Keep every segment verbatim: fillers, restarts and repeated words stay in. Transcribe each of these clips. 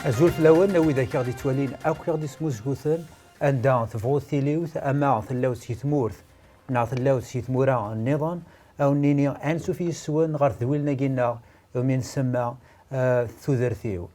Azul fell-awen, a widak i ɣ-d-ittwalin akk i ɣ-d-ismuzguten, anda tebɣu tiliwt, ama tella-w si tmurt neɣ tella-w si tmura nniḍen, a wen-nini ansuf yis-wen ɣer tedwilin-agi-nneɣ iwumi nsemma, eh, tudert-iw.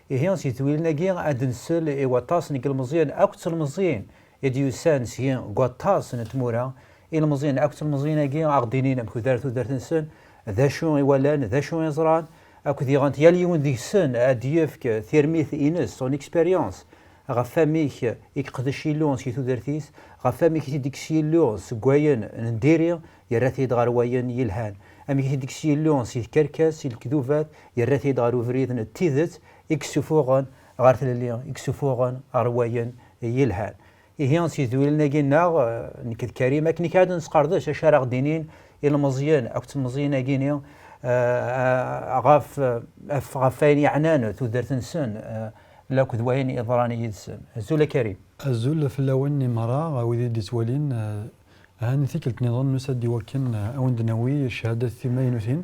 Ihi, si tedwilin-agi ad nsel i waṭas n yilmeẓyen akk d telmeẓyin i d-yusan seg waṭas n tmura. Ilmeẓyen akk d telmeẓyin-agi a ɣ-d-inin amek tudert, tudert-nsen, d acu i walan, d acu i ẓran, akked diɣen yal yiwen deg-sen ad d-yefk tirmit-ines, son expérience, ɣef wamek i yeqdec Yillu si tudert-is, ɣef wamek i t-id-ikkes Yillu seg wayen n diri, yerra-t-id ɣer wayen yelhan, amek i t-id-ikkes Yillu si tkerkas, si lekdubat, yerra-t-id ɣer ubrid n tidet i yessufuɣen ɣer tlelli, i yessufuɣen ɣer wayen yelhan. Ihi, si tedwilin-agi-nneɣ, eh, nekk d Karim, akken i k-ad nesqerdec acu ara ɣ-d-inin ilmeẓyen akk d telmeẓyin-agi-ni, eh, ɣef, ɣef, ɣef wayen yeɛnan tudert-nsen, eh, lakked wayen yeḍran yid-sen. Azul a Karim. Azul fell-awen i merra, a wid i d-ittwalin, eh, ahan tikkelt nniḍen nusa-d i wakken, eh, a wen-d-nawi cchadat timaynutin.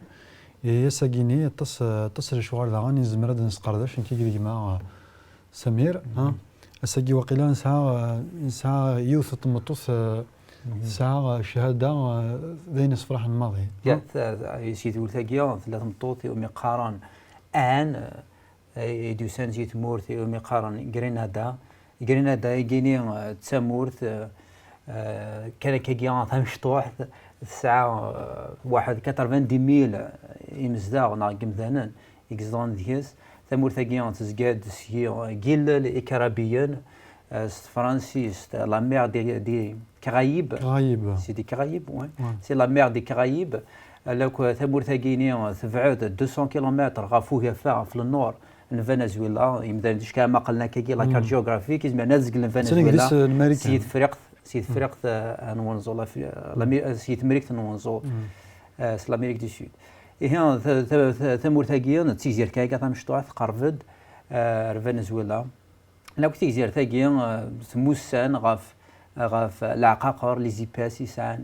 Ihi ass-agi-ni, aṭas, aṭas n lecɣal daɣen i nezmer ad nesqerdec, nekk akked gma, eh, Samir, ha? Ass-agi waqila nesɛa, nesɛa yiwet n tmeṭṭut, eh, tesɛa, eh, cchada, eh, d ayen isefraḥen maḍi, ha? Ya, ta-, ta-, si tewwurt-agi tella tmeṭṭut iwumi qqaren Anne, eh, i d-yusan si tmurt iwumi qqaren Grenada. Grenada-agi-ni, eh, d tamurt, eh, eh, kan akkagi tamecṭuḥt, tesɛa, eh, waḥed quatre-vingt-dix mille imezdaɣ neɣ n yimdanen i izedɣen deg-s. Tamurt-agi tezga-d seg yilel ikarabiyen, eh, s tefransist, la mer des, des Caraïbes. Caraïbes. C'est des Caraïbes, ouais. Ouais. C'est la mer des Caraïbes. Alak, eh, tamurt-agi-ni tebɛed deux cents kilomètres ɣef ugafa, ɣef le nord n Venezuela. Imdanen ticka ma qqlen akkagi la carte géographique, izemren ad zeglen Venezuela s tefriqt, s tefriqt, eh, n wenẓul, af-, eh, l'Ami-, eh, s temrikt n wenẓul, eh, s l'Amérique du Sud. Ihi, ta-, ta-, ta-, tamurt-agi d tigzirt kan akka tamecṭuḥt, tqerreb-d, eh, ar Venezuela. Akk tigzirt-agi, eh, tmussan ɣef, ɣef leɛqaqer, les épices i sɛan,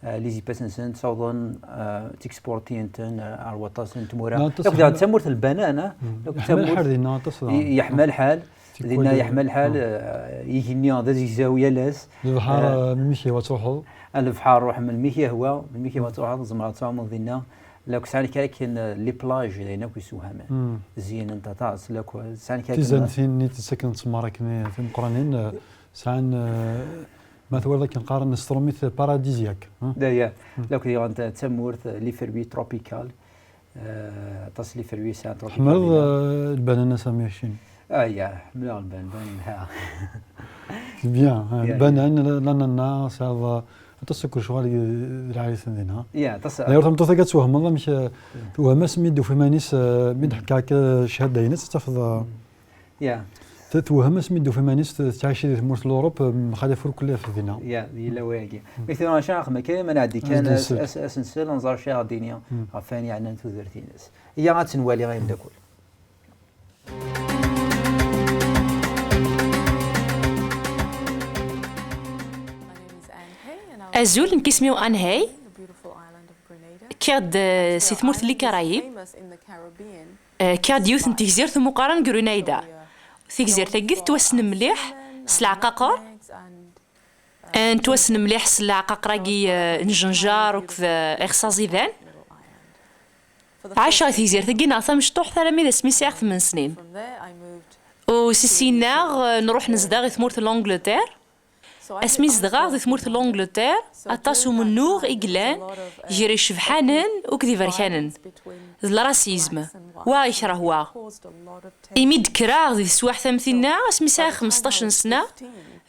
eh, les épices-nsen, ttawḍen, eh, tteksportint-ten, eh, ar waṭas n tmura. Akk d tamurt n lbanan, eh? Akk yeḥma lḥal dinna aṭas daɣen. Yeḥma lḥal. Dinna yeḥma lḥal, eh, igenni d azegzaw yal ass. Lebḥer, eh, eh, melmi k-yehwa ad truḥeḍ? Ah, lebḥer ruḥ melmi k-yehwa, melmi k-yehwa ad truḥeḍ, tzemreḍ ad tɛumeḍ dinna. Lakk sɛan kra akken, eh, les plages, d ayen akk yessewhamen. Zeyynen-t aṭas, lakk sɛan kra akken. Tizantin-nni ttaken ttmer akken timeqqranin, eh, sɛan, eh, ma twalaḍ akken qqaren s trumit paradisiaque, eh? Da, ya. Lakk diɣen d tamurt, eh, les fruits tropicales. Eh, aṭas n les fruits sɛan tropicales. Tḥemmleḍ, eh, lbanana, Samir, keččini? Ah, ya, ḥemmleɣ lbanana, ha. C'est bien, eh, ya, lbanana, l'ananas, tesɛiḍ, eh, aṭas n lecɣal i d lɛali-ten dinna. Ya, aṭas. D'ailleurs, tameṭṭut-agi ad twehmeḍ amek, eh, twehhem asmi d-tufa iman-is, eh, mi d-ḥekka akka cchada-ines, ad tafeḍ, eh, ya. T-, twehhem asmi d-tufa iman-is t-, tettɛici di tmurt n Lurup, eh, mxalaf ur kulli ɣef dinna. Ya, yella wayagi. Mi tura acu axem akka, ma nɛeddi kan as-, as-, as-nsel, ad nẓer acu ara d-yini ɣef wayen yeɛnan tudert-ines. Iyya ad tt-nwali ay ameddakel. Azul, nekk isem-iw Anne Hay. Kkiɣ-d, eh, si tmurt n Likarayib. Eh, kkiɣ-d yiwet n tegzirt umi qqaren Grenada. Tigzirt-agi tettwassen mliḥ s leɛqaqer. Eh, nettwassen mliḥ s leɛqaqer-agi, eh, n Jenjar akked, eh, ixṣaẓidan. Ɛaceɣ di tegzirt-agi neɣ tamecṭuḥt armi d asmi sɛiɣ tmen snin. U si syin-a, eh, nruḥ nezdeɣ i tmurt n l'Angleterre. Asmi zedɣeɣ di tmurt n l'Angleterre, aṭas umennuɣ i yellan, gar icebḥanen akked iberkanen. D le racisme. Wa ikreh wa. Imi d-kkreɣ di teswiɛt am tinna, asmi sɛiɣ xmesṭac n sna,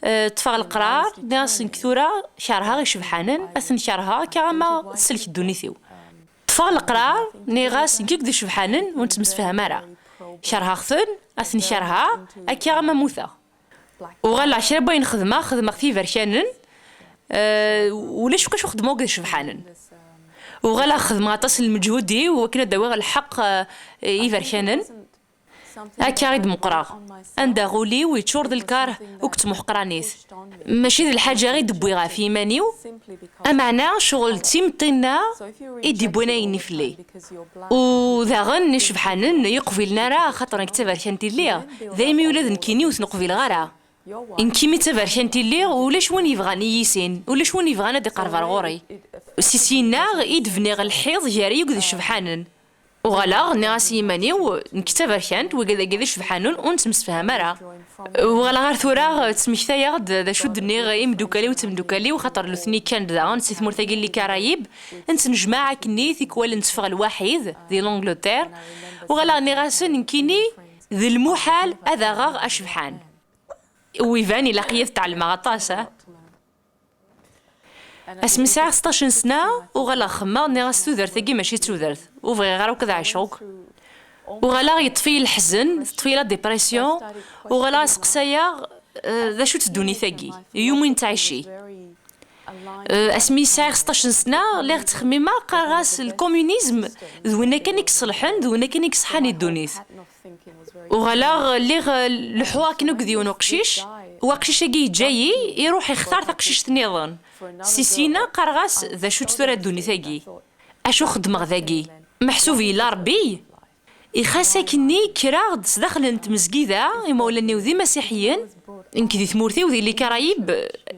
eh, ṭṭfeɣ leqrar, nniɣ-as nekk tura kerheɣ icebḥanen, ad ten-kerheɣ akka ama tselk ddunit-iw. Ṭṭfeɣ leqrar, nniɣ-as nekk d icebḥanen ur nettemsefham ara. Kerheɣ-ten, ad ten-kerheɣ, akka ama mmuteɣ. Uɣaleɣ kra n wayen xedmeɣ, xedmeɣ-t i iberkanen, eh, ulac akk acu xedmeɣ akked icebḥanen. Uɣaleɣ xedmeɣ aṭas n lmeǧhud-iw wakken ad d-awiɣ lḥeqq, eh, i iberkanen. Akka i d-meqqreɣ. Anda ul-iw yeččur d lkar akked tmuḥqranit. Mačči d lḥaǧa i d-wwiɣ ɣef yiman-iw, ameɛna ccɣel d timeṭṭi-nneɣ i d-iwwin ayenni fell-i. U daɣen icebḥanen ur yi-qbilen ara axaṭer nekk d taberkant i lliɣ, daymi ula d nekkini ur ten-qbileɣ ara. Nekkini d taberkant i lliɣ, ulac win yebɣan i yi-yissin, ulac win yebɣan ad iqerreb ar ɣur-i. Si syin-a i d-bniɣ lḥiḍ gar-i akked icebḥanen. Uɣaleɣ nniɣ-as i yiman-iw, nekk d taberkant, wigad-agi d icebḥanen, ur nettemsefham ara. Uɣaleɣ ar tura ttmektayeɣ-d d acu d-nniɣ i imeddukal-iw d temdukal-iw, xaṭer nutni kkan-d daɣen si tmurt-agi n Likarayib, nettnejmaɛ akkenni tikwal netteffeɣ lwaḥid di l'Angleterre. Uɣaleɣ nniɣ-asen nekkini d lmuḥal ad aɣeɣ acebḥan. U iban ilaq-iyi ad tɛelmeɣ aṭas, ah. Asmi sɛiɣ seṭṭac n sna, uɣaleɣ xemmeɣ, nniɣ-as tudert-agi mačči d tudert, ur bɣiɣ ara akk ad ɛiceɣ akk. Uɣaleɣ yeṭṭef-iyi leḥzen, teṭṭef-iyi la dépression, uɣaleɣ aseqsayeɣ, eh, d acu-tt ddunit-agi, i wumi nettɛici? Eh, asmi sɛiɣ seṭṭac n sna, lliɣ ttxemmimeɣ, qqareɣ-as lkomunizm d winna kan i iṣelḥen, d winna kan i iṣeḥḥan i ddunit. Uɣaleɣ lliɣ, eh, leḥḥuɣ akken akked yiwen uqcic, u aqcic-agi yeǧǧa-yi, iruḥ ixtar taqcict nniḍen. Si syin-a qqareɣ-as, d acu-tt tura ddunit-agi? Acu xeddmeɣ dagi? Meḥsub yella Ṛebbi? Ixas akkenni kkreɣ-d sdaxel n tmezgida, imawlan-iw d imasiḥiyen, nekk di tmurt-iw di Likarayib,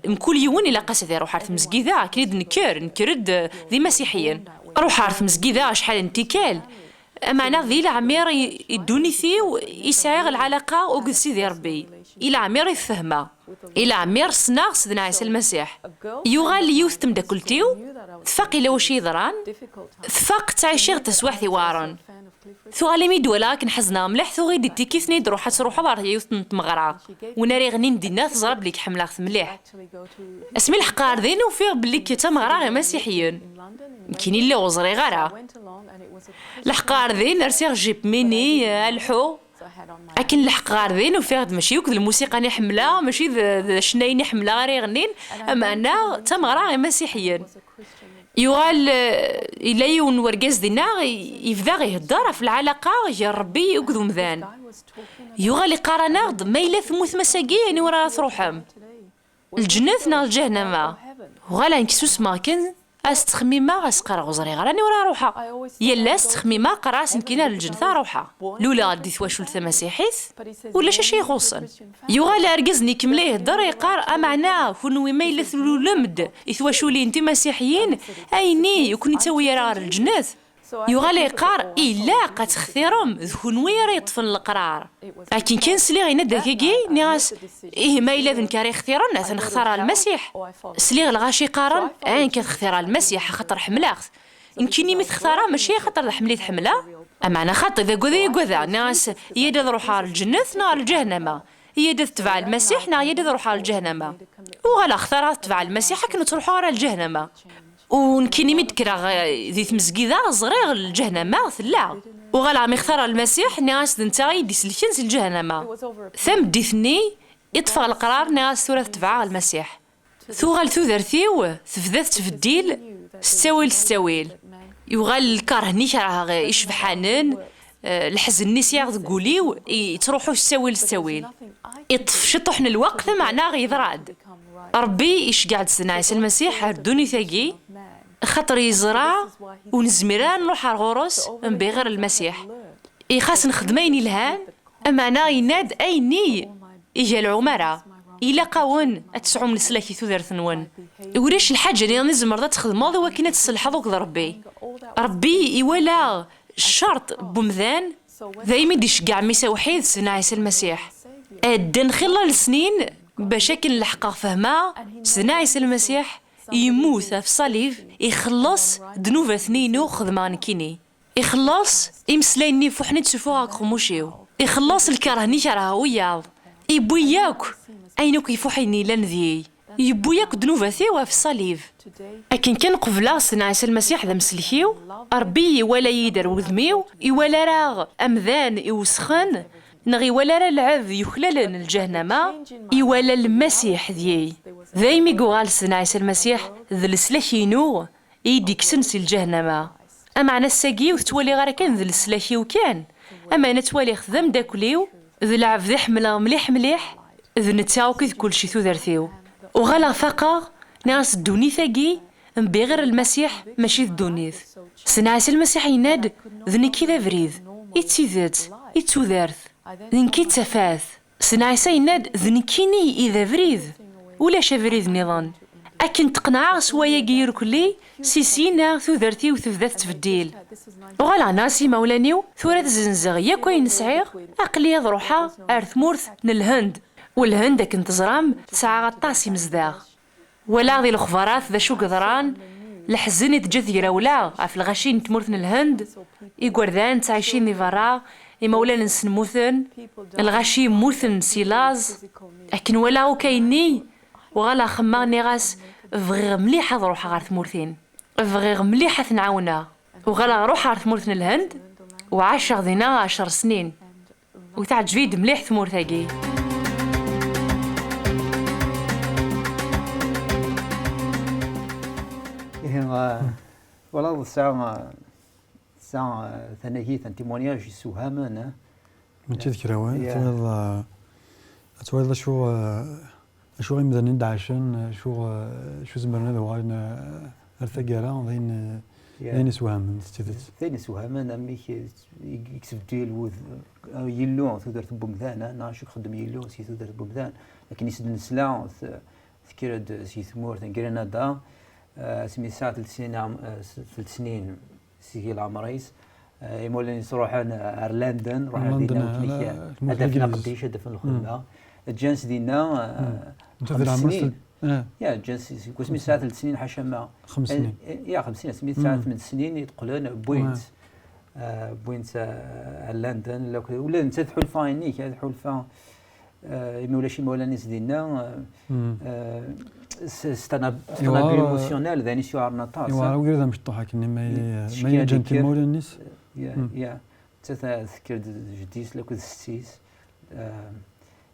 mkul yiwen ilaq-as ad iruḥ ar tmezgida, akken i d-nekker, nekker-d d imasiḥiyen. Ruḥeɣ ar tmezgida acḥal n tikkal, ameɛna di leɛmir i, i ddunit-iw i sɛiɣ lɛalaqa akked Sidi Ṛebbi, i leɛmir i t-fehmeɣ. I leɛmir ssneɣ Sidna Ɛisa Lmasiḥ. Yuɣal yiwet n temdakkelt-iw, tfaq ila wacu yeḍran, tfaq ttɛiciɣ taswiɛt iweɛren. Tuɣal imi d-walaɣ akken ḥezneɣ mliḥ, tuɣ-iyi-d tikit-nni d-ruḥ ad truḥeḍ ɣer yiwet n tmeɣra. Win ara iɣnin dinna teẓra belli ḥemmleɣ-t mliḥ. Asmi leḥqeɣ ar din ufiɣ belli d tameɣra imasiḥiyen. Nekkini lliɣ ur ẓriɣ ara. Leḥqeɣ ar din, rsiɣ jip mini, alḥu. Akken leḥqeɣ ɣer din, ufiɣ-d mačči akk d lmusiqa-nni ḥemmleɣ, mačči d, d acennayen i ḥemmleɣ ara iɣennin, ameɛna d tameɣra imasiḥiyen. Yuɣal, eh, yella yiwen n wergaz dinna, i-, yebda ihedder ɣef lɛalaqa gar Ṛebbi akked umdan. Yuɣal iqqar-aneɣ-d, ma yella temmutem ass-agi, aniwer ara truḥem? Lǧennet neɣ lǧahnama? Uɣaleɣ nekk susmeɣ kan, as ttxemmimeɣ, as qqareɣ ur ẓriɣ ara aniwer ara ruḥeɣ. Yal ass ttxemmimeɣ, qqareɣ-as nekkini ar lǧennet ara ruḥeɣ. Luleɣ-d di twacult tamaṣiḥit, ulac acu ixuṣṣen. Yuɣal argaz-nni ikemmel ihedder, yeqqar, ameɛna kunwi ma yella tlulem-d i twaculin timasiḥiyin, ayenni ur ken-ittawi ara ɣer lǧennet. Yuɣal yeqqar, ilaq ad textirem, d kunwi ara yeṭṭfen leqrar. Akken kan sliɣ yenna-d akkagi, nniɣ-as, ih, ma yella d nekk ara ixtiren, atan xtareɣ Lmasiḥ. Sliɣ lɣaci qqaren, ah, nekk ad xtireɣ Lmasiḥ, axaṭer ḥemmleɣ-t. Nekkini mi t-xtareɣ, mačči axaṭer d aḥemmel i t-ḥemmleɣ. Ameɛna xaṭi, d agad i uggadeɣ, nniɣ-as, iyya-d ad ruḥeɣ ɣer lǧennet neɣ ɣer lǧahnama? Iyya-d ad tebɛeɣ Lmasiḥ neɣ iyya-d ad ruḥeɣ ɣer lǧahnama? Uɣaleɣ xtareɣ ad tebɛeɣ Lmasiḥ akken ur ttruḥuɣ ara ɣer lǧahnama. U nekkini mi d-kkreɣ, eh, di tmezgida, ẓriɣ lǧahnama tella. Uɣaleɣ mi xtareɣ Lmasiḥ, nniɣ-as d netta i d-iselken si lǧahnama. Tameddit-nni i ṭṭfeɣ leqrar, nniɣ-as tura ad tebɛeɣ Lmasiḥ. Tuɣal tudert-iw tebda tettbeddil s ttawil s ttawil. Yuɣal lkeṛh-nni kerheɣ icebḥanen, eh, leḥzen-nni sɛiɣ deg wul-iw, i-, yettruḥu s ttawil s ttawil. Iṭṭef ciṭuḥ n lweqt, ameɛna yeḍra-d. Ṛebbi iceggeɛ-d Sidna Ɛisa Lmasiḥ ar ddunit-agi, axaṭer yeẓra ur nezmir ara ad nruḥ ar ɣur-s mebɣir Lmasiḥ. Ixas nxeddem ayen ilhan, ameɛna yenna-d ayenni iga lɛumara. Ilaq-awen ad tesɛum leslak i tudert-nwen. Ulac lḥaǧa nniḍen i tzemreḍ ad txedmeḍ i wakken ad tselḥeḍ akked Ṛebbi. Ṛebbi iwala ccerṭ n wemdan, daymi d-iceggeɛ mmi-s awḥid, Sidna Ɛisa Lmasiḥ. Ɛeddan xilla n lesnin bac akken leḥqeɣ fehmeɣ, Sidna Ɛisa Lmasiḥ yemmut ɣef ṣṣalib, ixelleṣ ddnubat-nni-inu xedmeɣ nekkini. Ixelleṣ imeslayen-nni ifuḥen i d-ssufuɣeɣ deg uqemmuc-iw. Ixelleṣ lkeṛh-nni kerheɣ wiyaḍ. Iwwi yakk ayen akk ifuḥen yellan deg-i. Yewwi akk ddnubat-iw ɣef ṣṣalib. Akken kan qebleɣ Sidna Ɛisa Lmasiḥ d ameslek-iw, Ṛebbi iwala-yi-d ar wudem-iw, iwala ara amdan iwesxen, neɣ iwala ara lɛebd yuklalen n lǧahnama, iwala Lmasiḥ deg-i. Daymi i yuɣal Sidna Ɛisa Lmasiḥ d leslak-inu i yi-d-ikksen si lǧahnama. Ameɛna ass-agi ur t-ttwaliɣ ara kan d leslak-iw kan, Ameɛna ttwaliɣ-t d ameddakel-iw, d lɛebd i ḥemmleɣ mliḥ mliḥ, d netta akk i d kullec i tudert-iw. Uɣaleɣ faqeɣ, nniɣ-as ddunit-agi, mbiɣ ɣir Lmasiḥ, mačči d ddunit. Sɛisa Lmasiḥ yenna-d, d nekk i d abrid, i d tidet, i d tudert. D nekk i d tafat. Sɛisa yenna-d, d nekkini i d abrid. Ulac abrid nniḍen. Akken tqenɛeɣ s wayagi irkelli, si syin-a tudert-iw tebda tettbeddil. Uɣaleɣ nniɣ-as i imawlan-iw, tura ad zzenzeɣ yakk ayen sɛiɣ, aql-i ad ruḥeɣ ar tmurt n Lhend. U Lhend, akken teẓram, tesɛa aṭas imezdaɣ. Walaɣ di lexbarat d acu yeḍran, leḥzen i teǧǧa tegrawla ɣef lɣaci n tmurt n Lhend, igerdan ttɛicin di berra, imawlan-nsen mmuten, lɣaci mmuten si laẓ. Akken walaɣ akk ayenni, uɣaleɣ xemmeɣ, nniɣ-as, bɣiɣ mliḥ ad ruḥeɣ ɣer tmurt-in. Bɣiɣ mliḥ ad ten-ɛawneɣ. Uɣaleɣ ruḥeɣ ɣer tmurt n Lhend, u ɛaceɣ dinna ɛecr snin. U teɛǧeb-iyi-d mliḥ tmurt-agi. Ihi, ah, walaɣ tesɛa, ah, tesɛa, ah, tanagit, un témoignage yessewhamen, ah. Mačči d kra, wa- Yeah. twalaḍ, ah, twalaḍ acu, ah, acu imdanen i d-ɛacen, acu, ah, acu zemren ad uɣalen, ah, ar taggara, d ayen, ah, d Yeah. ayen isewhamen, s tidet. D ayen isewhamen, amek i i yettbeddil wud-, ah, Yillu tudert n wemdan, ah, neɣ acu i ixeddem Yillu si tudert n wemdan. Akken i s-d-nesla, t- tekker-d si tmurt n Granada, ah, asmi tesɛa telt snin, am- ah, s- telt snin seg leɛmer-is. Ah, imawlan-is ruḥen ar London, ruḥen London, dinna, akken ah, i- ah, tmurt ad d-afen Legliz. aqeddic, ad d-afen lxedma. Ǧǧan-tt dinna, ah, Netta xems di leɛmer-is snin. tel- ah, Ya, ǧǧan-tt seg wasmi tesɛa telt snin ḥacama. Xems snin. Eh, ya, xems snin, asmi tesɛa tmen snin i d-qqlen, wwin-tt. Ah, wwin-tt, ah, ar London, la- ula d netta tḥulfa inik, tḥulfa, ah, imi ulac imawlan-is dinna, ah, ah, s- c'est un ab- c'est un Iwɛer, abus ah, émotionnel, d ayen i s-yuɛren aṭas, Iwɛer ah. wigad amecṭuḥ akken imi, Mm. ah, Tecki ma yeǧǧan ad ikker. imawlan-is. Ya, Mm. ya. Nettat, ah, tekker-d jeddi-s lakked setti-s, ah,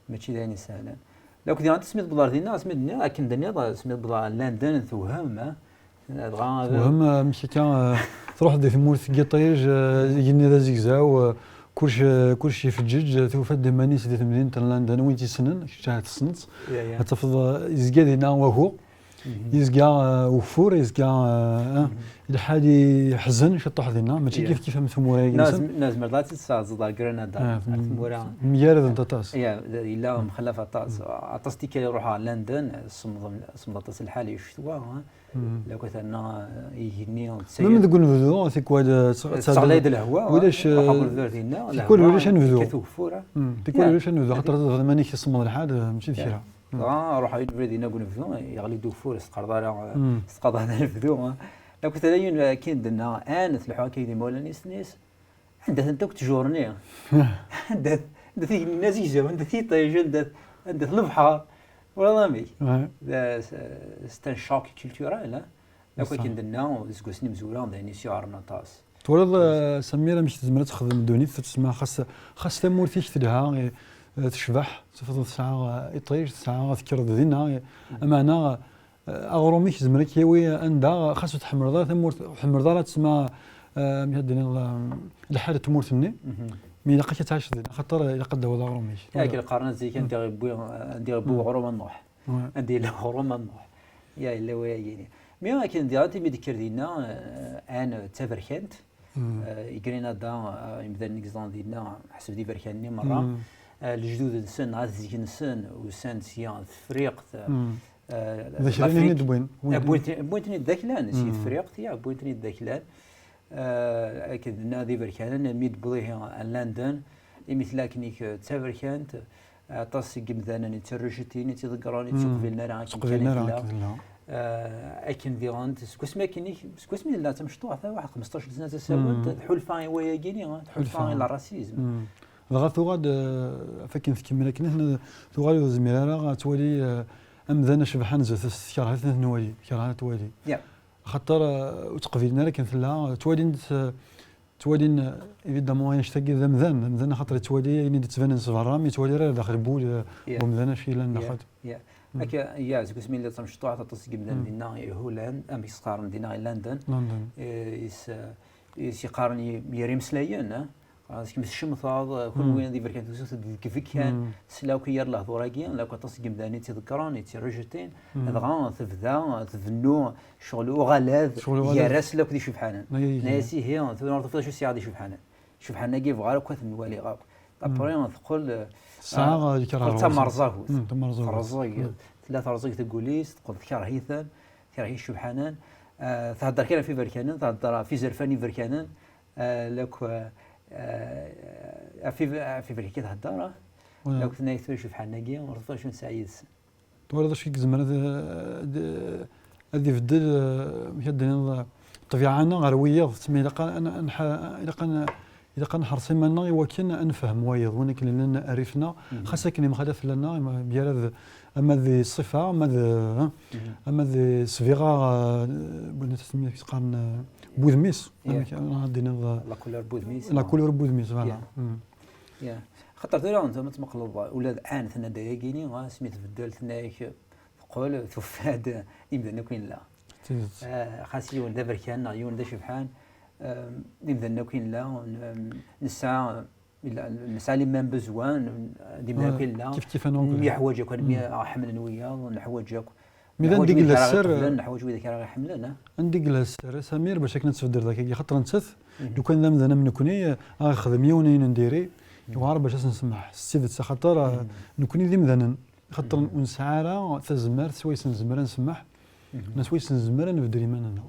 mačči d ayen isehlen. Lakked iɣan asmi d-wwḍeɣ dinna, asmi d-nniɣ, akken d-nniḍ, asmi d-wwḍeɣ ar London, tewhem, ah, dɣa ad- Tewhem, ah, amek akka, ah, truḥ di tmurt n yiṭij, ah, igenni d azegzaw, ah, kullec, ah, kullec ifeǧǧeǧ, ah, tufa-d iman-is di temdint n London, win t-yessnen, kečč ahat tessneḍ-tt, Ya, ya. ad tafeḍ, ah, yezga dinna wagu, yezga, ah, ugeffur, yezga, ah, ah, lḥal yeḥzen ciṭuḥ dinna, mačči Ya. kif kif am tmura-agi-nsen. Nazmer ad tt-tesɛezzeḍ ar Granada, Ah, ar tmura. Mgaradent aṭas. Ya, yella mxellaf aṭas. Aṭas tikkal iruḥ ar London, semmeḍ semmeḍ aṭas lḥal i ccetwa, ah. Lakked terna, ah, igenni, Même deg unebdu, tikwal, ah, tesseɣlay-d lehwa, ulac, ah, ah, ruḥ unebdu dinna, tikwal ulac anebdu. Yekkat ugeffur, ah. Tikwal Ya. Ulac anebdu, xaṭer ad tafeḍ iman-ik isemmeḍ lḥal, ah, mačči d kra. Dɣa ruḥ unebdu dinna deg unebdu, yeɣli-d ugeffur, yesqerḍ ara, yesqerḍ ara anebdu, ah. Lakked terna yiwen, ah, akken d-tenna, Anne, tleḥḥu akka d imawlan-is, tenna-yas, anda-tent akk ttjur-nni? Anda-t, anda-t igenni azegzaw, anda-t yiṭij, anda-t, anda-t lebḥer? Twalaḍ amek? Ouais. D- C'est un choc culturel, hein? Akk akken d-nna, seg wass n imezwura, d ayen i s-yuɛren aṭas. Twalaḍ, ah, Samir, amek tezmer ad texdem ddunit, tesma xas, xas tamurt-ik telha, eh, tecbeḥ, tafeḍ tesɛa, ah, iṭij, tesɛa tekkreḍ dinna, eh, ameɛna, ah, aɣrum-ik yezmer ad k-yawi anda, xas ur tḥemmleḍ ara tamurt, ur tḥemmleḍ ara ad tesma, ah, amek ad d-tiniḍ, ah, lḥal n tmurt-nni, mi ilaq-ak ad tɛiceḍ dinna, axaṭer ilaq ad d-tawiḍ aɣrum-ik. Akken qqaren zik, anda iwwi, anda iwwi uɣrum ad nruḥ. Anda yella uɣrum ad nruḥ. Ya, yella wayagi-ni. Mi akken diɣen, imi d-tekker dinna, eh, Anne d taberkant, eh, i Grenada, eh, imdanen i yeẓran dinna, ḥseb d iberkanen-nni merra. Eh, lejdud-nsen, neɣ at zik-nsen, usan-d sya Tefriqt, eh, D aklan i d-wwin. Wwin-ten-id d aklan, si Tefriqt, ya, wwin-ten-id d aklan. Eh, akken d-nna d iberkanen, mi d-wwḍ ihi ar London, imi tella akken-ik d taberkant, aṭas seg yimdanen i tt-irrejetin, i tt-iḍeggren, i tt-iqbilen ara akken kan i tella. Eh, akken diɣen, seg wasmi akken-ik, seg wasmi tella d tamecṭuḥt, waḥed xmesṭac n sna tasawent, tḥulfa i wayagi-ni, tḥulfa i le racisme. Dɣa tuɣal, eh, ɣef akken tkemmel akken, tuɣal ur tezmir ara ad twali, eh, amdan acebḥan zdat-s, tkerh-it ad t-nwali, tkerh ad t-twali. Axaṭer, eh, ur tt-qbilen ara akken tella, ttwalin-t, eh, ttwalin, eh, évidemment, annect-agi d amdan, d amdan axaṭer yettwali ayen i d-yettbanen s berra, mi yettwali ara daxel n wul, eh, n umdan acu yellan daxel. Akka, ya, seg wasmi yella d tamecṭuḥt, aṭas seg yimdanen dinna ihulan, amek i s-qqaren dinna i London, eh, i s-, eh, i s-yeqqaren y-, yir imeslayen, eh, Ad kem-tcemteḍ, kunwi d iberkan, tusiḍ-d deg iberkan, sla akk i yir lehdur-agi, la akk aṭas n yimdanen i tt-iḍeggren, i tt-irejtin, dɣa tebda tbennu ccɣel uɣalad, gar-as la akk d icebḥanen. Nna-yas ihi, tura ur tufiḍ acu sɛiɣ d icebḥanen. Icebḥanen-agi bɣiɣ akk ad ten-waliɣ akk. Après teqqel, tesɛa lkerha, teqqel d tamerẓagut. Terẓeg, tella terẓeg deg wul-is, teqqel tekreh-iten, tekreh icebḥanen. Thedder kan ɣef iberkanen, thedder ɣef izerfan iberkanen. Lakk ɣef iberkan i thedder, lakk tenna-yak tura icebḥanen-agi ur tebɣi acu nesɛa yid-sen. Twalaḍ acu i yezmer ad, ad ibeddel, amek ad d-tiniḍ, ṭṭbiɛa-nneɣ ɣer wiyaḍ? Tma ilaq ad nḥerṣ iman-nneɣ i wakken ad nefhem wayeḍ, win akken llan rrif-nneɣ, xas akken imxalaf fell-aneɣ, mgarad ama di ṣṣifa, ama d, ama di ṣṣbiɣa, win akken qqaren, n wudem-is, amek ad d-tiniḍ, la couleur n wudem-is, voilà. Xaṭer tura, ma tmuqleḍ ula d Anne, tenna-d ayagi-ni, asmi tbeddel, tenna-yak teqqel tufa-d imdanen akk i nella. Xas yiwen d aberkan neɣ yiwen d acebḥan, imdanen akk i nella, nesɛa, nesɛa les mêmes besoins, d imdanen akk i nella, nemyeḥwaǧ akk, ad nemyeḥwaǧ akk, ḥemmlen wiyaḍ, neḥwaǧ akk. Mi d anda i yella sser, neḥwaǧ widak ara ɣ-iḥemmlen. Anda i yella sser, a Samir, bac akken ad tbeddel dagi? Xaṭer nettat, lukan d amdan am nekni, a ɣ-ixdem yiwen ayen n diri, yewɛer bac ad s-nsemmeḥ s tidet, axaṭer nekni d imdanen, xaṭer ur nesɛi ara tazmert swayes nezmer ad nsemmeḥ, neɣ swayes nezmer ad nbeddel iman-nneɣ.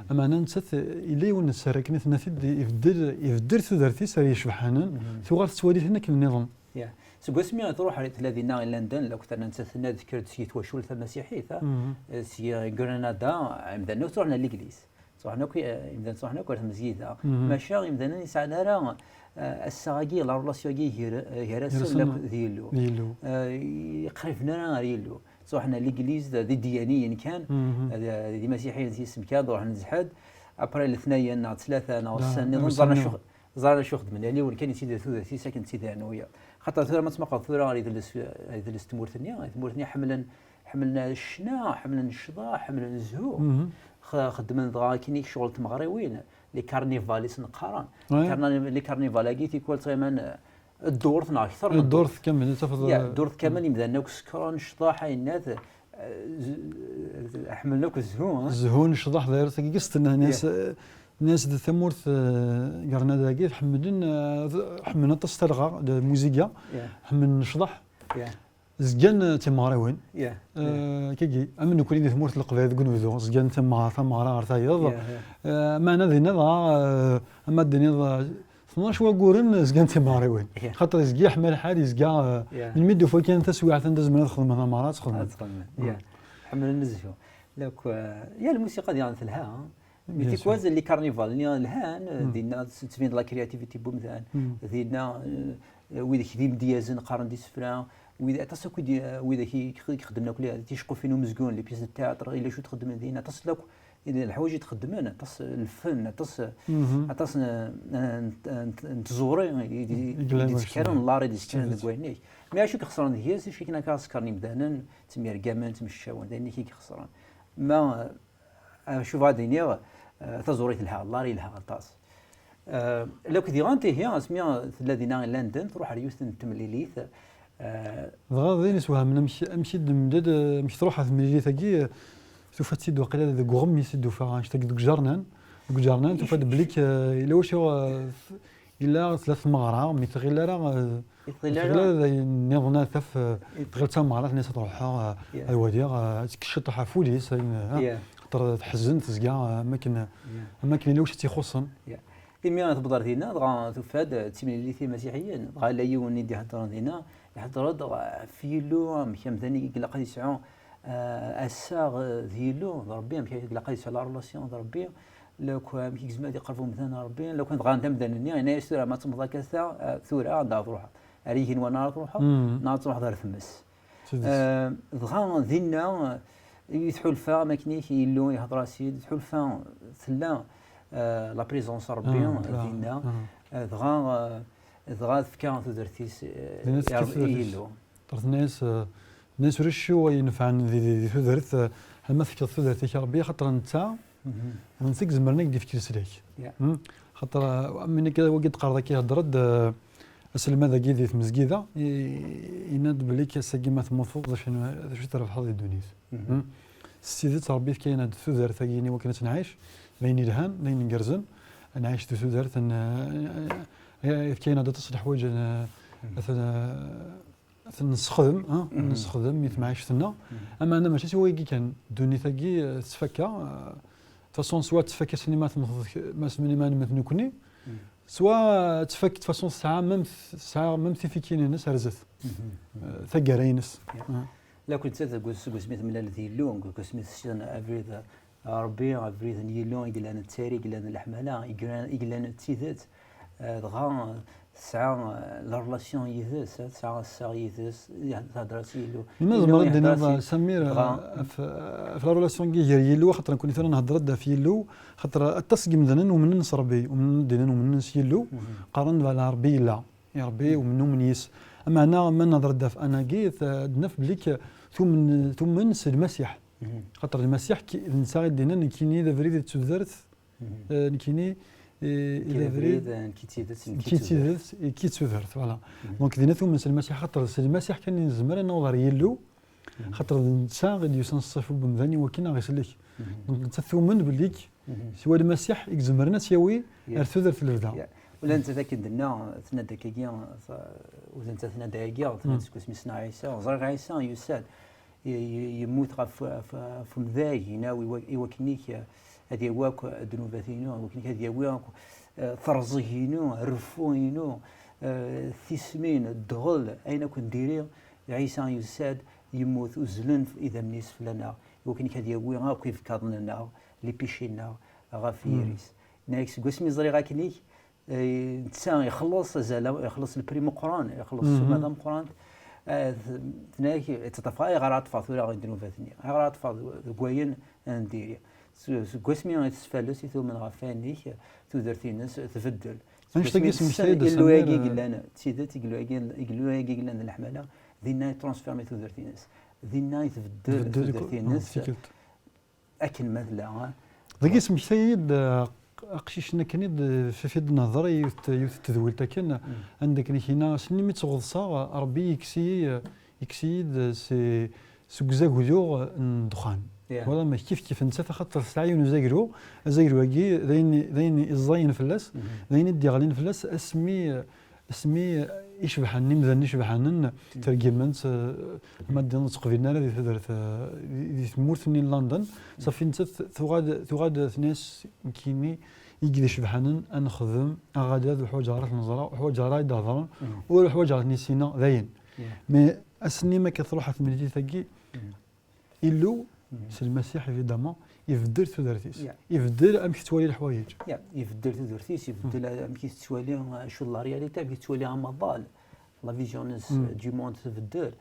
Ameɛna nettat, yella yiwen n sser akken i tenna-t-id, ibeddel, ibeddel tudert-is ar yicebḥanen, tuɣal tettwali-ten akken nniḍen. Seg wasmi i tṛuḥ tella dinna i London, la akk terna nettat tenna-d tekker-d seg twacult tamasiḥit, seg Granada, imdanen akk ttṛuḥen ar ligliz. Ttṛuḥen akk, imdanen ttṛuḥen akk ar tmezgida. Maca imdanen ur sɛin ara assaɣ-agi, la relation-agi gar-asen akked d Yillu. Qriben ara ar Yillu. Ttṛuḥen ar ligliz d idyaniyen kan, d imasiḥiyen s yisem kan, ṛuḥen zḥed. Après letnayen neɣ ttlata neɣ ussan nniḍen, ẓran acu xedmen, yal yiwen kan yettidder tudert-is akken tt-id-rnu wiyaḍ. Xaṭer tura ma tmuqleḍ tura ɣer idles, idles tmurt-nni, tmurt-nni ḥemmlen, ḥemmlen ccna, ḥemmlen ccḍeḥ, ḥemmlen zzhu. Xeddmen dɣa akkin ccɣel n tmeɣriwin, les carnivals i sen-qqaren. Les carnivals-agi tikwal ttɣiman ddurt neɣ akter n ddurt. Ddurt kamel, tafeḍ. Ddurt kamel, imdanen akk sekren, ccḍeḥ, ayennat, ḥemmlen akk zzhu. Zzhu, ccḍeḥ, d ayen tagi i s-tenna, tenna-yas, d tamurt, Granada-agi, ḥemmlen, ḥemmlen aṭas talɣa, la musique, ḥemmlen ccḍeḥ. Zgan d timeɣriwin. Kagi, am nekni di tmurt n Leqbayel deg unebdu, zgan tameɣra, tameɣra ɣer tayeḍ. Meɛna dinna dɣa, ama d-tiniḍ, tnac wagguren zgan d timeɣriwin. Xaṭer yezga yeḥma lḥal, yezga, melmi d-tufa kan taswiɛt anda zemren ad xedmen tameɣra, ad tt-xedmen. Ḥemmlen zzhu. Lakk, ya lmusiqa diɣen telha. Mais tikwal les carnivals-nni lhan, dinna tettbin-d la créativité n wemdan, dinna, widak d imedyazen qqaren-d isefra, wid, aṭas akk i d-, widak i ixeddmen akk ticeqqufin umezgun, les pièces de théâtre, yella acu txeddmen din, aṭas n akk leḥwayeǧ i txeddmen, aṭas n lfen, aṭas, aṭas n, n, n, n tẓuri i d-, i d-, i d-yettekkaren, n l'art i d-yettekkaren deg wayen-ik. Mais acu i ixesren deg-s, acu akken akka sekren imdanen, ttemyergamen, ttemceččawen, d ayen-ik i ixesren. Ma Acu bɣa ad d-iniɣ, taẓuri telha, l'art yelha aṭas. Lakk diɣen tihi, asmi tella dinna i London, tṛuḥ ar yiwet n temlilit. Dɣa d ayen iswehmen, amek, amek i d-temdel, amek tṛuḥ ar temlilit-agi, tufa-tt-id waqila deg uɣmis i d-tufa annect-agi deg uǧernan. Deg uǧernan tufa-d bellik, yella wacu, Yella tella tmeɣra, mi tɣil ara, eh, tɣil ara d ayen nniḍen, ad taf, eh, tɣil d tameɣra, tenna-as ad ruḥeɣ, eh, ad waliɣ, eh, ad tekkes ciṭuḥ ɣef wul-is, ayen, eh, xaṭer teḥzen, tezga, eh, am akken, am akken yella wacu i tt-ixuṣṣen. Imi tewweḍ ar dinna, dɣa tufa-d, eh, d timlilit imasiḥiyen, dɣa yella yiwen i d-iheddren dinna, iheddren-d ɣef Yillu, amek amdan i ilaq ad yesɛu, eh, assaɣ, eh, d Yillu, d Ṛebbi, amek i ilaq ad yesɛu la relation d Ṛebbi. Lakk amek i yezmer ad iqerreb umdan ɣer Ṛebbi? Lakk dɣa d amdan-nni, yenna-yas tura ma temmḍ akka ta, tura anda ara truḥeḍ? Ar yigenwan ara truḥeḍ, neɣ ad truḥeḍ ɣer tmes? Dɣa dinna i tḥulfa, am akken-ik Yillu ihder-as-id, tḥulfa tella, eh, la présence n Ṛebbi dinna. Dɣa, eh, dɣa tefka tudert-is, eh, i Yillu. Tenna-yas, eh, tenna-yas ulac acu yenfɛen di, di, di tudert, eh, ama tefkeḍ tudert-ik i Ṛebbi, axaṭer netta, d netta i izemren ad k-d-ifk leslak. Hmm? Xaṭer, am win akka, wagi d-qqareḍ akka, ihedder-d, eh, aselmad-agi di tmezgida, i-, yenna-d belli ass-agi ma temmuteḍ, d acu, d acu trebḥeḍ di ddunit. Hmm? S tidet, Rebbi yefka-yaneɣ-d tudert-agi i wakken ad tt-nɛic, d ayen yelhan, d ayen igerrzen, ad nɛic di tudert, n-, eh, yefka-yaneɣ-d aṭas n leḥwayeǧ, n-, ad ten-, ad ten-nessexdem, ha? Ad nessexdem i temɛict-nneɣ. Ameɛna mačči s wayagi kan, ddunit-agi, eh, tettfakka, eh, de toute façon, swa tettfakka s liman temteḍ, ma s liman temmet nekkni, swa tettfakka, de toute façon, tesɛa même, tesɛa même tifikkin-ines ar zdat. Eh, taggara-ines. Ah. La kent-, deg us-, deg usmi temlal d Yillu, deg usmi tessen abrid, eh, Rebbi, abrid n Yillu, i yellan d tayri, i yellan d leḥmala, i yellan, i yellan d tidet, eh, dɣa tesɛa, eh, la relation yid-s, eh, tesɛa assaɣ yid-s, yeh-, thedder-as Yillu. Ma Yillu tzemreḍ ad d-tiniḍ, Samir, dɣa, eh, ɣef, ɣef la relation-agi gar Yillu, axaṭer nekkni tura nhedder-d ɣef Yillu, xaṭer aṭas n yimdanen umnen s Rebbi, umnen ddinen, umnen s Yillu, qqaren, bala, Rebbi yella, i Rebbi umnen, umnen yis. Ameɛna ma nehder-d ɣef Anna-agi, t-, ad naf belli k-, tumen, tumen s Lmasiḥ. Xaṭer Lmasiḥ ki-, d netta i d-yennan, nekkini d abrid, d tudert, eh, nekkini, eh, i d abrid, eh, nekki d tidet, nekki d tidet, nekki d tudert, voilà. Donc, dinna tumen s Lmasiḥ, xaṭer s Lmasiḥ kan i nezmer ad naweḍ ɣer Yillu, xaṭer d netta i d-yusan s ṣṣifa n umdan i wakken ad ɣ-isellek. Donc, netta tumen belli k-, siwa Lmasiḥ i izemren ad tt-yawi ar tudert n lebda. Ula d nettat akken d-tenna, tenna-d akkagi, t-, ula d nettat tenna-d ayagi, tenna-d seg wasmi ssneɣ Ɛisa, ẓriɣ Ɛisa yusa-d, y-, y-, yemmut ɣef, ɣef, ɣef umdag-inu, i wa-, i wakken-ik, eh, ad yawi akk ddnubat-inu, i wakken-ik ad yawi akk, eh, terẓeg-inu, reffu-inu, eh, tismin, ddɣel, ayen akk n diri, Ɛisa yusa-d, yemmut, uzzlen f-, idammen-is fell-aneɣ, i wakken-ik ad yawi akk ibekkaḍen-nneɣ, les péchés-nneɣ, ɣef yiri-s. Nniɣ-ak, seg wasmi ẓriɣ akken-ik, Eh, netta ixelleṣ azal, ixelleṣ le prix meqqran, ixelleṣ ssuma tameqqrant. Eh, t-, tenna-ak, yettaṭṭaf, ayɣer ara ṭṭfeɣ tura i ddnubat-nni? Ayɣer ara ṭṭfeɣ deg wayen n diri? S-, seg wasmi i tesfales, i tumen ɣef wayen-ik, tudert-ines tbeddel. Seg wasmi i tessen Illu-agi i yellan d tidet, Illu-agi, Illu-agi i yellan d leḥmala, dinna i transformi tudert-ines. Dinna i tbeddel tudert-ines. Akken ma tella, ha? Dagi, smekta-yi-d, eh, aqcic-nni akken, f-, f-, i d-nehder i yiwet, yiwet n tedwilt akken, anda akken i k-yenna, ass-nni mi tt-ɣeḍseɣ, Rebbi yekkes-iyi, yekkes-iyi-d si, seg uzaglu n ddexxan. Wala ma kif kif nettat, axaṭer tesɛa yiwen uzaglu, azaglu-agi d ayen, d ayen iẓẓayen fell-as, d ayen i d-yeɣlin fell-as asmi, asmi icebḥanen, imdanen icebḥanen, tergem-tt, eh, ma d-, ur tt-qbilen ara di tudert, eh, di, di tmurt-nni n London. Safi nettat tuɣal, tuɣal tenna-as, nekkini i d icebḥanen, ad nexdem aɣalad, ur ḥwaǧeɣ ara ad ten-ẓreɣ, ur ḥwaǧeɣ ara ad iyi-d-hedren, ur ḥwaǧeɣ ad ten-issineɣ, dayen. Mais ass-nni ma akka truḥ temlilit-agi, Illu, s Lmasiḥ, évidemment, ibeddel tudert-is. Ibeddel amek tettwali leḥwayeǧ. Ibeddel tudert-is, ibeddel amek i tettwali, euh, acu d la réalité, amek i tettwali amaḍal, la vision-ines, euh, du monde tbeddel.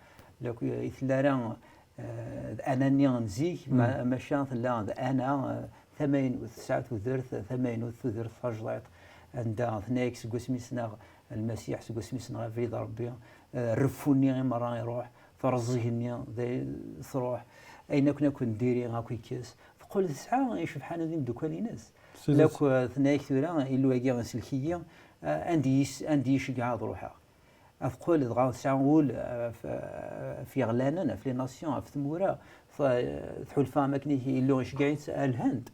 Lakk, euh, i tella ara, euh, d Anna-nni n zik, ma-, maca tella d Anna, euh, tamaynut, tesɛa tudert tamaynut, tudert tajdiṭ, anda tenna-yak, seg wasmi ssneɣ Lmasiḥ, seg wasmi ssneɣ abrid n Rebbi, eh, reffu-nni i merra iruḥ, terẓeg-nni d ay-, truḥ, ayen akk, akk n diri akk yekkes, teqqel tesɛa icebḥanen d imeddukal-ines. Lakk, eh, tenna-yak tura, Illu-agi isellek-iyi, eh, anda i yi-, anda i yi-iceggeɛ ad ruḥeɣ. Ad teqqel dɣa tesɛa ul, eh, f-, f-, ɣef yeɣlanen, ɣef les nations, ɣef tmura, f-, tḥulfa am akken i-, Illu iceggeɛ-itt ar Lhend.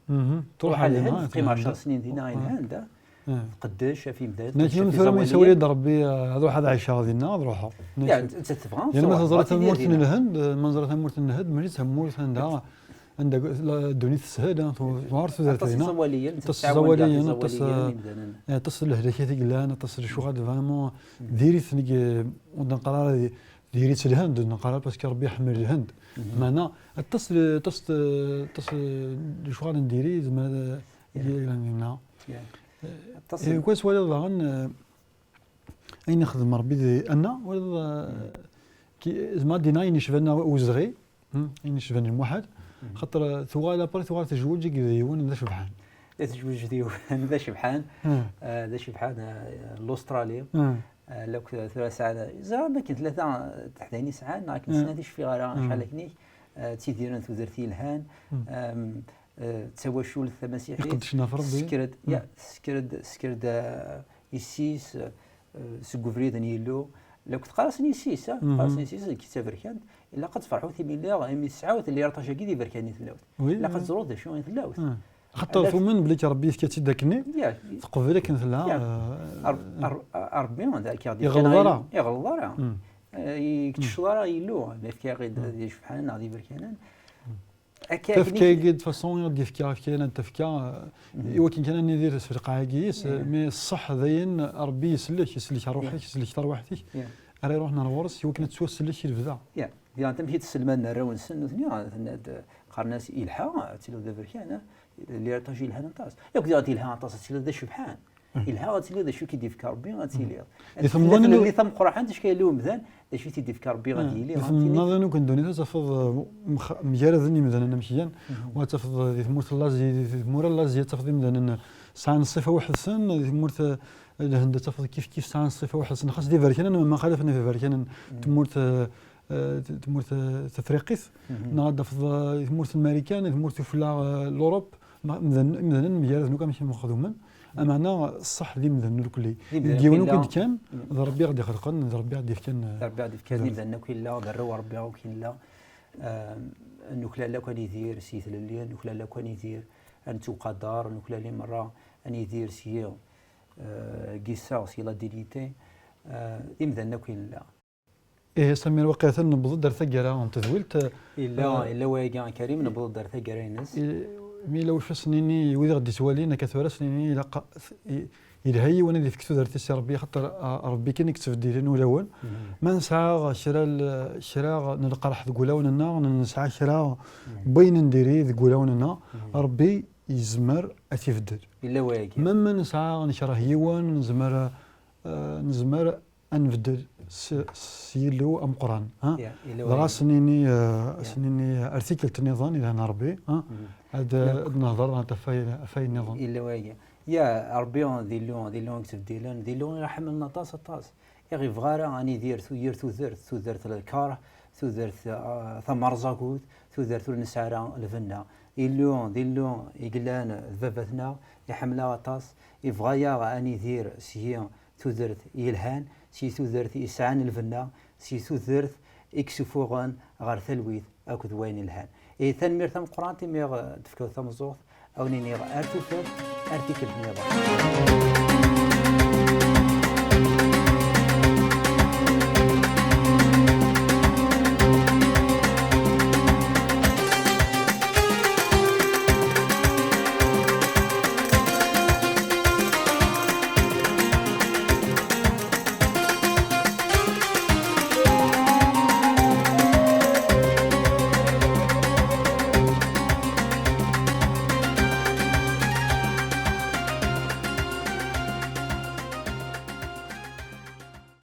Truḥ ar Lhend, teqqim ɛecṛa snin dinna i Lhend, eh. Tqeddec, af imdanen, tqeddec af iẓawaliyen. Tura mi yessawel-d Rebbi, eh, ad ruḥeɣ ad ɛiceɣ dinna, ad ruḥeɣ. Nettat tebɣa ad truḥ, teẓra tamurt n Lhend, eh, ma neẓra tamurt n Lhend, mačči d tamurt anda, anda la, ddunit teshel, eh, tu-, tuɛer tudert dinna. Aṭas n iẓawaliyen, aṭas n lehlak i t-yellan, aṭas n lecɣal vraiment, diri-t, ur d-neqqar ara di-, diri-tt Lhend, ur d-neqqar ara parce que Rebbi iḥemmel Lhend. Meɛna, aṭas n, aṭas n, aṭas n lecɣal n diri, zemreɣ ad, Eh, eh, quoi, twaliḍ daɣen, eh, ayen ixdem Rebbi di Anna, waliḍ, eh, ki-, zma ad d-iniɣ ayen yecban awezɣi, hmm, ayen yecban lmuḥal, xaṭer, eh, tuɣal, après tuɣal tejweǧ akked yiwen d acebḥan. Tejweǧ d yiwen d acebḥan, eh, d acebḥan, eh, n Lustṛali. Eh, lakk tura sɛan, ẓriɣ am akken tlata teḥdayin i sɛan, neɣ akken snat, ur cfiɣ ara acḥal akken-ik, eh, ttidiren tudert yelhan. Em, eh, d tawacult tamasiḥit. Iqeddcen ɣef Rebbi. Tesker-d, ya, tesker-d, tesker-d, eh, yessi-s, eh, seg ubrid n Yillu. La teqqar-asen yessi-s, ah, teqqar-asen yessi-s, nekk d taberkant. Ilaq ad tferḥu timilli, imi tesɛa lirṭaj-agi d iberkanen i tella. Oui, ilaq ad teẓru d acu i tella. Axaṭer tumen belli Rebbi yefka-tt-id akkenni, teqbel akken tella. Rebbi d akka iɣelḍ ara. Iɣelḍ ara. Eh, yettecceḍ ara Yillu, ma yefka-aɣ-id d icebḥanen neɣ d iberkanen. Akka akken i tafka-agi, de façon, i ɣ-d-yefka, yefka-aɣ-d tafka, eh, i wakken kan ad nidir s lqaɛ-agi-is, mi ṣṣeḥ dayen Rebbi isellek, isellek ṛṛuḥ-ik, isellek tarwiḥt-ik, ara iṛuḥen ar ɣur-s, i wakken ad tettwasellek i lebda. Ya, diɣen tamek i d-sselmaden arraw-nsen nutni, tenna-d, qqaren-as, ilha ad tiliḍ d aberkan, eh? Lirṭaj yelhan aṭas. Yakk diɣen ilha aṭas ad tiliḍ d acebḥan. Ilha ad tiliḍ d acu i k-id-yefka Rebbi ad tiliḍ. Di temnaḍin n- tameqqrant, acku yella umdan, d acu i t-id-yefka Rebbi ad yili, di temnaḍin akk n ddunit ad tafeḍ, eh, mx-, mgaraden imdanen amek gan, wa ad tafeḍ di tmurt n Lazi, di tmura n Lazi ad tafeḍ imdanen sɛan ṣṣifa weḥd-sen, di tmurt, eh, Lhend ad tafeḍ kif kif sɛan ṣṣifa weḥd-sen, xas d iberkanen, ma xalafen iberkanen, tmurt, eh, eh, tmurt, eh, tafriqit, neɣ ad tafeḍ, eh, tmurt n Marikan, tmurt ufella, eh, Lurup, ma-, imdanen, imdanen mgaraden akk amek mxedumen. Ameɛna ṣṣeḥ d imdanen irkelli. D imdanen deg yiwen akk i d-kkan, d Rebbi i ɣ-d-ixelqen, d Rebbi i ɣ-d-yefkan, eh, d Rebbi i ɣ-d-yefkan, d imdanen akk yella, d arraw n Rebbi akk yella. Eh, nuklal akk ad nidir s yitlelli, nuklal akk ad nidir ad nettuqadar, nuklal i merra ad nidir s yi, eh, deg iseɣ, s yi la dignité, eh, d imdanen akk i nella. Ihi, Samir, waqila newweḍ-d ar taggara n tedwilt, eh, yella, eh, yella wayagi, a Karim, newweḍ-d ar taggara-ines. I-, mi yella wacu ad s-nini i wid i ɣ-d-ittwalin akka tura, ad s-nini ilaq, i-, yelha yiwen ad yefk tudert-is i Rebbi, axaṭer, ah, Rebbi kan i yettbeddilen ulawen. Ma nesɛa kra l-, kra n lqerḥ deg wulawen-nneɣ, n-, nesɛa kra n wayen n diri deg wulawen-nneɣ, Rebbi yezmer ad t-ibeddel. Yella wayagi. Ma, ma nesɛa, nekreh yiwen, nezmer, ah, nezmer ad nbeddel s, s Yillu ameqqran, ha? Ya, yella wayagi. Dɣa ad s-nini, ah, ad s-nini ar tikkelt nniḍen, ilhan Rebbi, ha? Ad, ad nehder ɣef wayen, ɣef wayen nniḍen. Yella wayagi. Ya, Rebbi d Illu, d Illu i yettbeddilen, d Illu i ɣ-iḥemmlen aṭas, aṭas. I ɣ-ibɣa ara ad nidir tu-, yir tudert, tudert n lkeṛh, tudert, ah, tamerẓagut, tudert ur nesɛi ara lbenna. Illu, d Illu i yellan d baba-tneɣ, iḥemmel-aɣ aṭas, ibɣa-yaɣ ad nidir s yi tudert yelhan, s yi tudert yesɛan lbenna, s yi tudert i yessufuɣen ɣer talwit akked wayen yelhan. Ihi, tanemmirt tameqqrant imi ɣ-d-tefkiḍ tameẓẓuɣt, a wen-iniɣ ar tufat, ar tikkelt nniḍen.